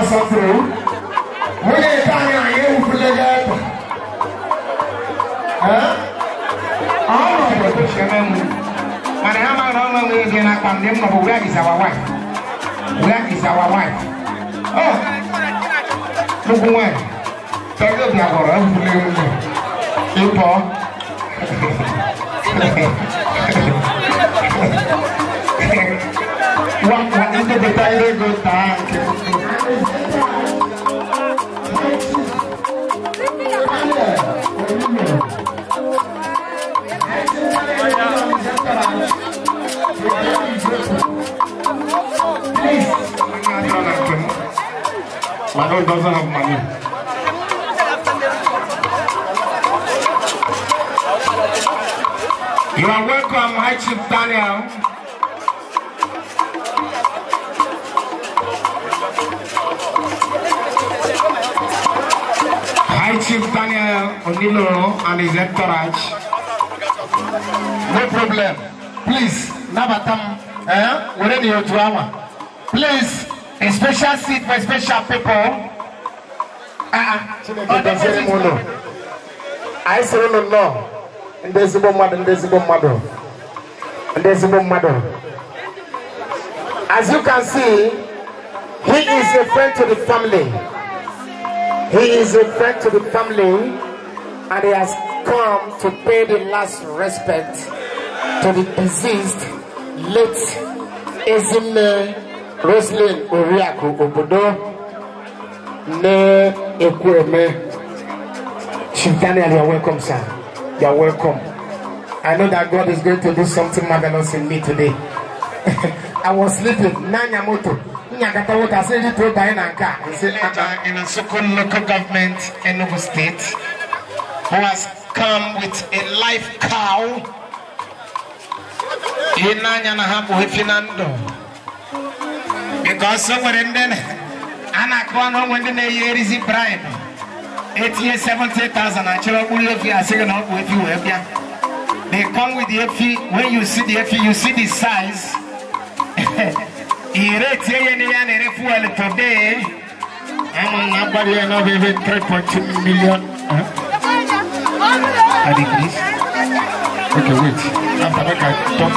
Masatru. Nwunye nke anyị anyị ewufule gị ebe. Ọnọdụ chere m mana ha mara na ọnụ ego n'akpa ndị m nọ bụ where is our wife? Where is our wife? Oh, nnukwu nwanyị. Tẹ́lẹ̀ bí àgọ̀rọ̀ ewufule nwunye. Ịpọ. Wa ndepụta ihe ego taa nke My dog doesn't have money. You are welcome, High Chief Daniel. High Chief Daniel Onilo and his entourage. No problem. Please, Nabatam, we're in your drama. Please, a special seat for special people. I say no, no. Ndezigbo mmadụ, ndezigbo mmadụ. Ndezigbo mmadụ. As you can see, he is a friend to the family. He is a friend to the family, and he has come to pay the last respect to the deceased late Ezinne Roslyn Oriaku Obodo Ne Ekweme. Chief Daniel, you are welcome, sir. You are welcome. I know that God is going to do something marvelous in me today. I was sleeping. Nanya moto. In Nsukka local government, Enugu State, who has come with a live cow. Because somewhere in there, Anna bribe. 70,000 and they come with the Efi. When you see the Efi, you see the size. Today, I'm on even 3.2 million. Huh? Please. Okay, wait. After I talk,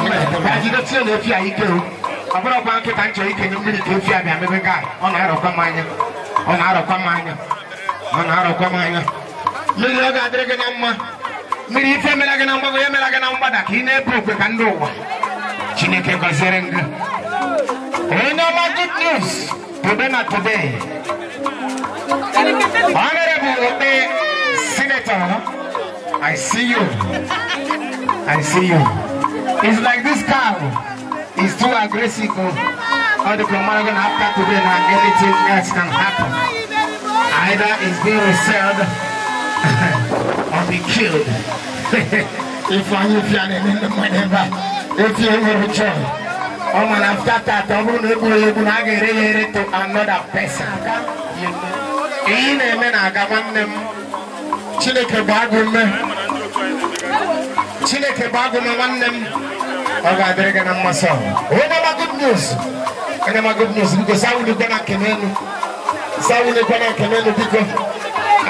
Chineke gọziere gị. Onye ọma, good news today na today. Honorable Obe Senator, I see you. I see you. It's like this cow is too aggressive. All the Commander after today now anything else can happen. Either it's being resold or be killed. If I if you return, oh man, after that, I will to another person. Chineke bagume, Chineke bagume nwanne m, ọ ga-adịrị gị na mmasị. Onye ma good news, onye ma good news, biko sawulikwe na nke n'elu, sawulikwe na nke n'elu biko,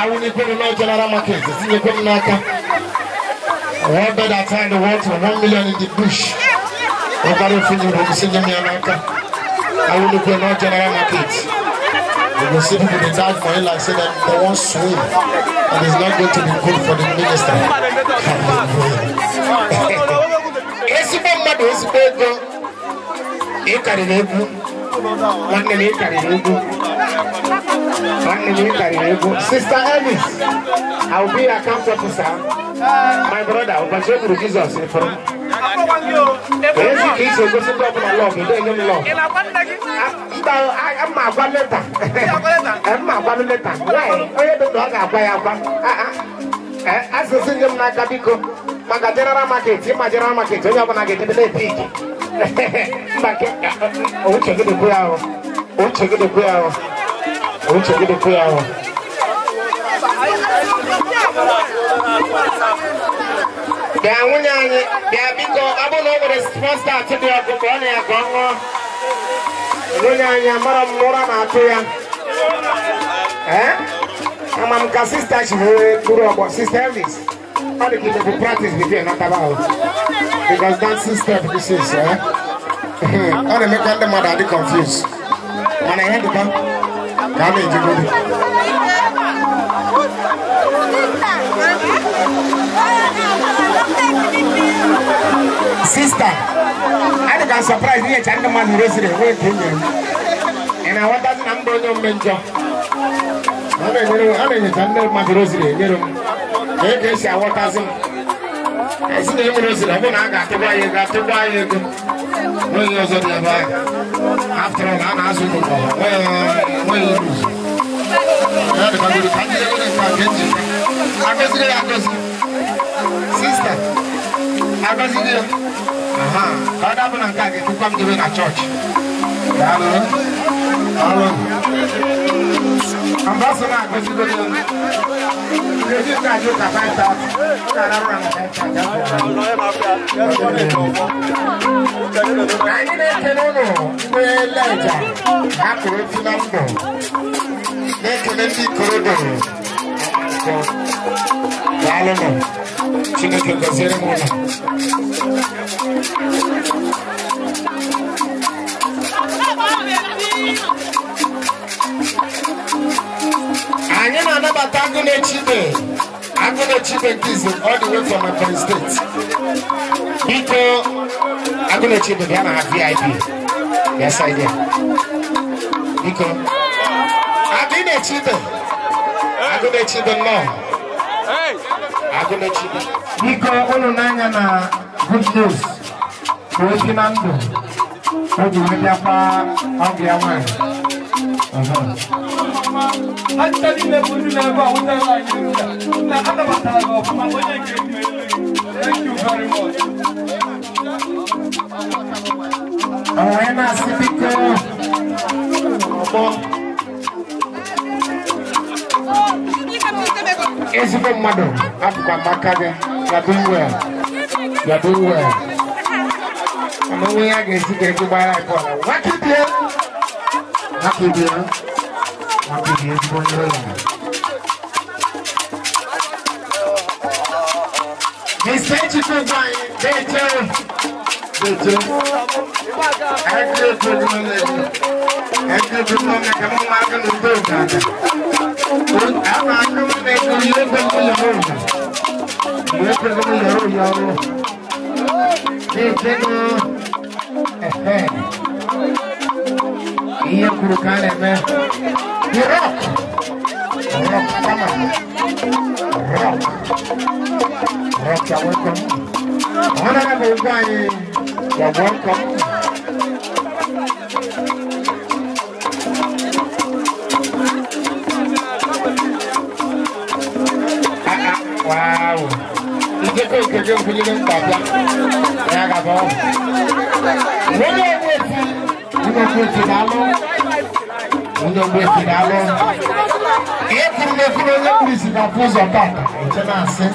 awulikwe na general market, tinyekwe m n'aka. One bed at time, the water, 1 million in the bush. I will look at no general market. You will see people they die for it like say that they won't swim. And it's not going to be good for the minister. Ezigbo mmadụ, ezigbo ego. Ị karịrị egwu. Nwanne m, ị karịrị egwu. Nwanne m, ị karịrị egwu. Sister Ellis, I will be your account officer. My brother, ụbọchị e gburu Jizọs ịfụrụ. Ezi ka isi egosi ndị ọbụla lọv, ị na-enye m lọv. Mba, mma agwa leta. Mma agwa leta. Nwaanyị, onye dị ndụ ọ ga-agwa ya agwa. Asịsị nye m n'aka biko. Maka general market, ịma general market, onye ọbụla ga-edebe na-epik. Mba nke uche gị dịkwu ya ahụ. Uche gị dịkwu ya ahụ. Uche gị dịkwu ya ahụ. Bịa nwunye anyị, bịa biko, ọ bụrụ na o nwere spọnsa dị ọkụ ka ọ na ya ka ọ ṅụọ. Nwunye anyị amara m ụra na-atụ ya. Eh? Ama m ka sista si wee bụrụ ọgbọ Sister Elvis. Ọ dị ka imekwu practice before ị nataba ahụ. Because dancing step this is, eh? Ọ na-emekwa ndị mmadụ adị confused. Mana ihe dịkwa ka a na-ejegodi. Sister, I can surprise me. I man who is and I want that number no mentor. I mean, I see the After all, I'm asking Sister, aha, God happened and come to a church. Hello, hello. Ambassador, Chineke gọziere m ụlọ. Anyị na-anabata Agụnachibe. Agụnachibe Kizi all the way from Ebonyi State. Biko Agụnachibe bịa na VIP. Bịa side ya. Biko Agụnachibe. Agụnachibe nnọọ. Agụnachibe. Biko unu n'anya na good news ka o si na ndụ o ji wee bịakwa ọgụ ya nwaanyị. Thank you very much. Onye na-asị biko ọgbọ ezigbo mmadụ apụkwa m aka gị. You are doing well. You are doing well. Ama onwe ya ga-esi ka ego gbara bọọlụ. Nwakibie! Nwakibie! Nwakibie ezigbo onye ụlọ. Mr. Ejike Ogwuanyi, deje! Deje! Eke ego n'ụlọ ego. Eke ego n'ụlọ ka mụ nwa aka n'udo ga-aga. Ama aka m na-ego ihe ego n'ụlọ ụlọ. Ihe kwuru ka a na-eme. The rock. Rock, come on. Rock. Rock, you're welcome. Honorable Ogwuanyi, you're welcome. Wow. Ijeko ikeje nkwụnyere mkpabịa ya gaba ọgwụ. Onye ogbuefi, onye ogbuefi daalụ. Onye ogbuefi daalụ. Ihe kwuru na-ekwu na onye kpuru isi ga-afụ ụzọ tata, eche na-asị.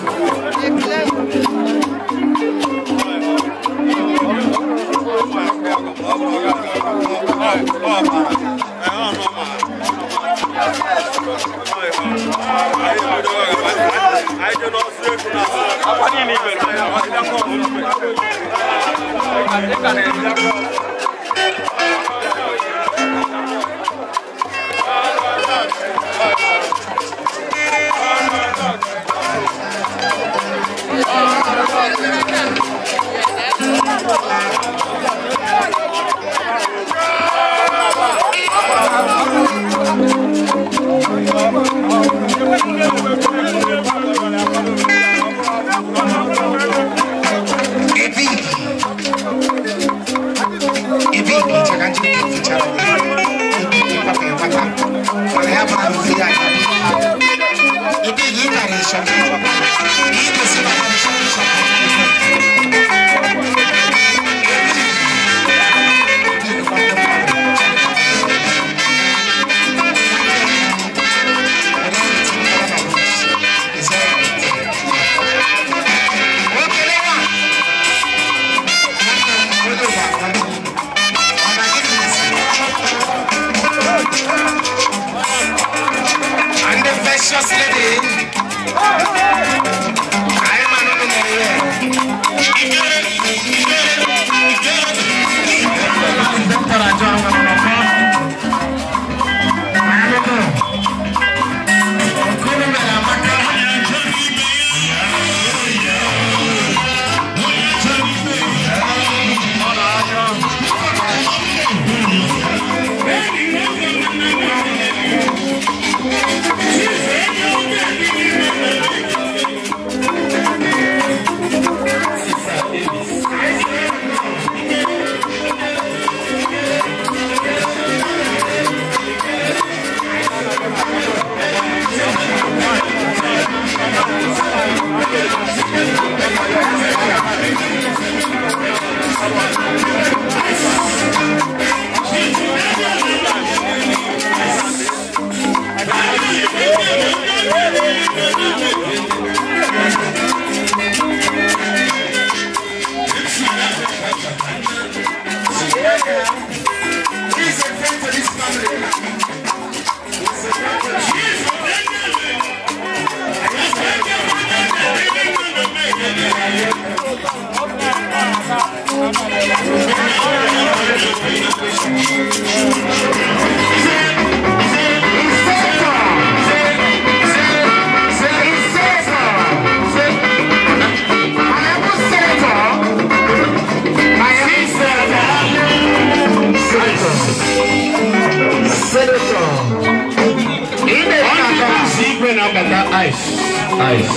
Ice.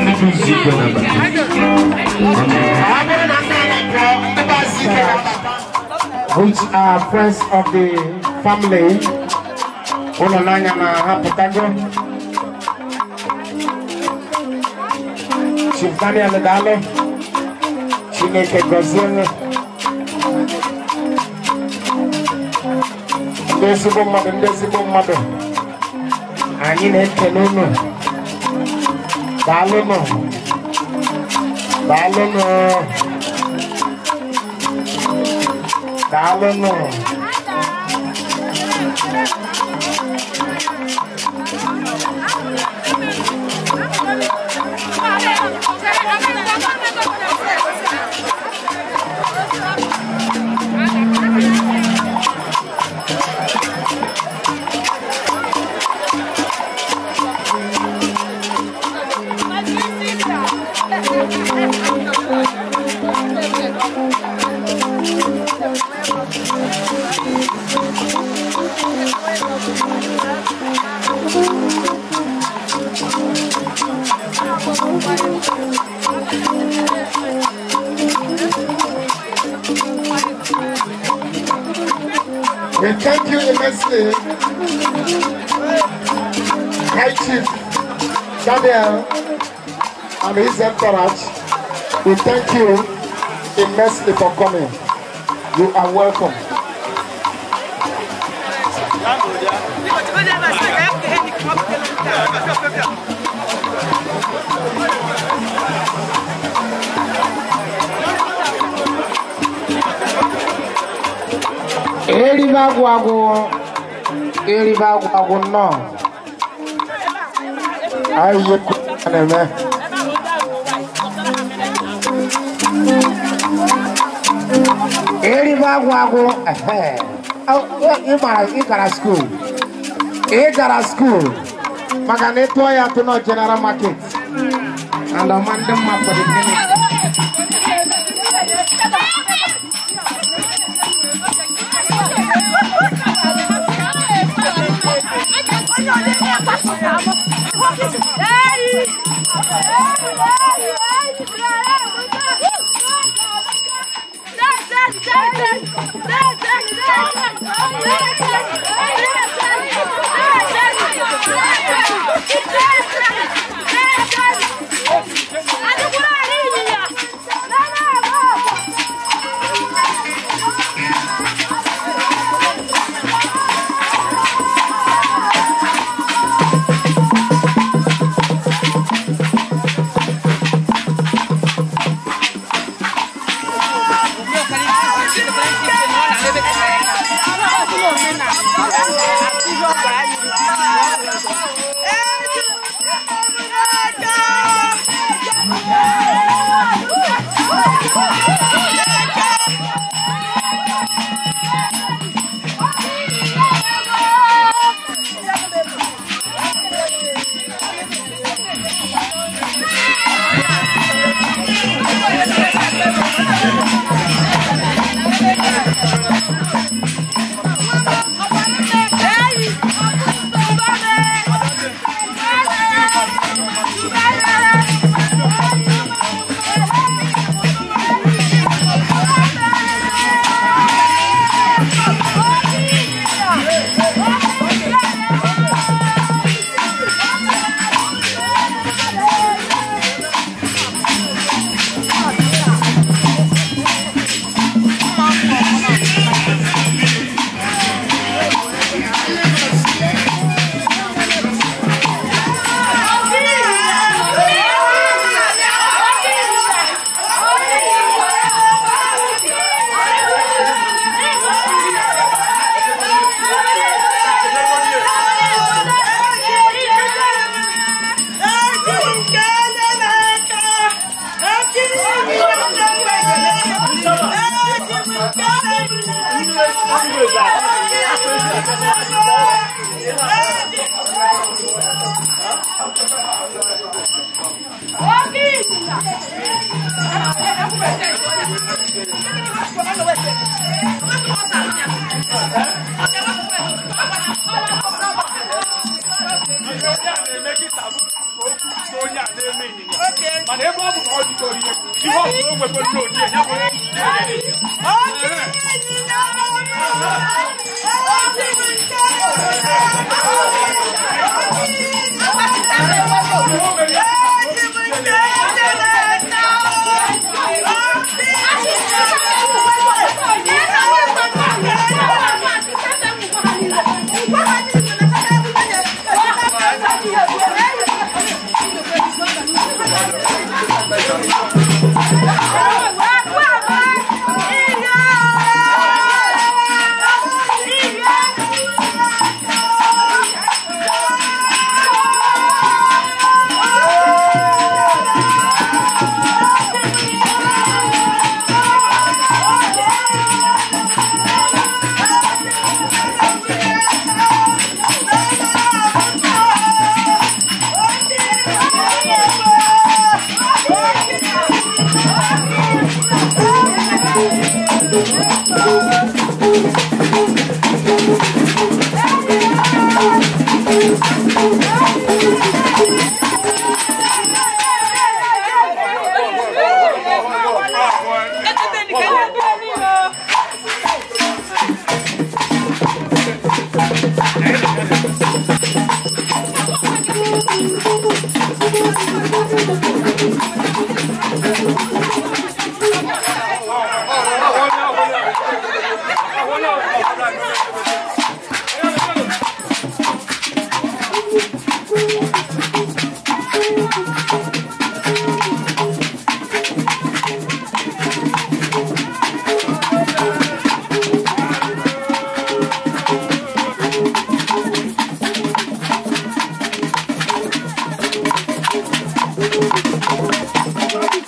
Ndị bụ nzukọ na-abata. Which are friends of the family. Ụlọ n'anya na ha pụtago. Chief Daniel daalụ. Chineke gọzie unu. Ndị ezigbo mmadụ, ndị ezigbo mmadụ. Anyị na-ekele unu. Daalụnụ. Daalụnụ. Daalụnụ. We thank you immensely, High Chief Daniel and his entourage. We thank you immensely for coming. You are welcome. Eribe agwụ agwụ, eribe agwụ agwụ nnọọ. Anyị na-eme. Eribe agwụ agwụ, ehe. Ị gara skuul. Ị gara skuul. Maka na ịtụọ ya atụ nọ General Market. And ọma ndị mma for the minute. Ihe ọ bụla o nwekwa ndị ojii ya bụ Oh,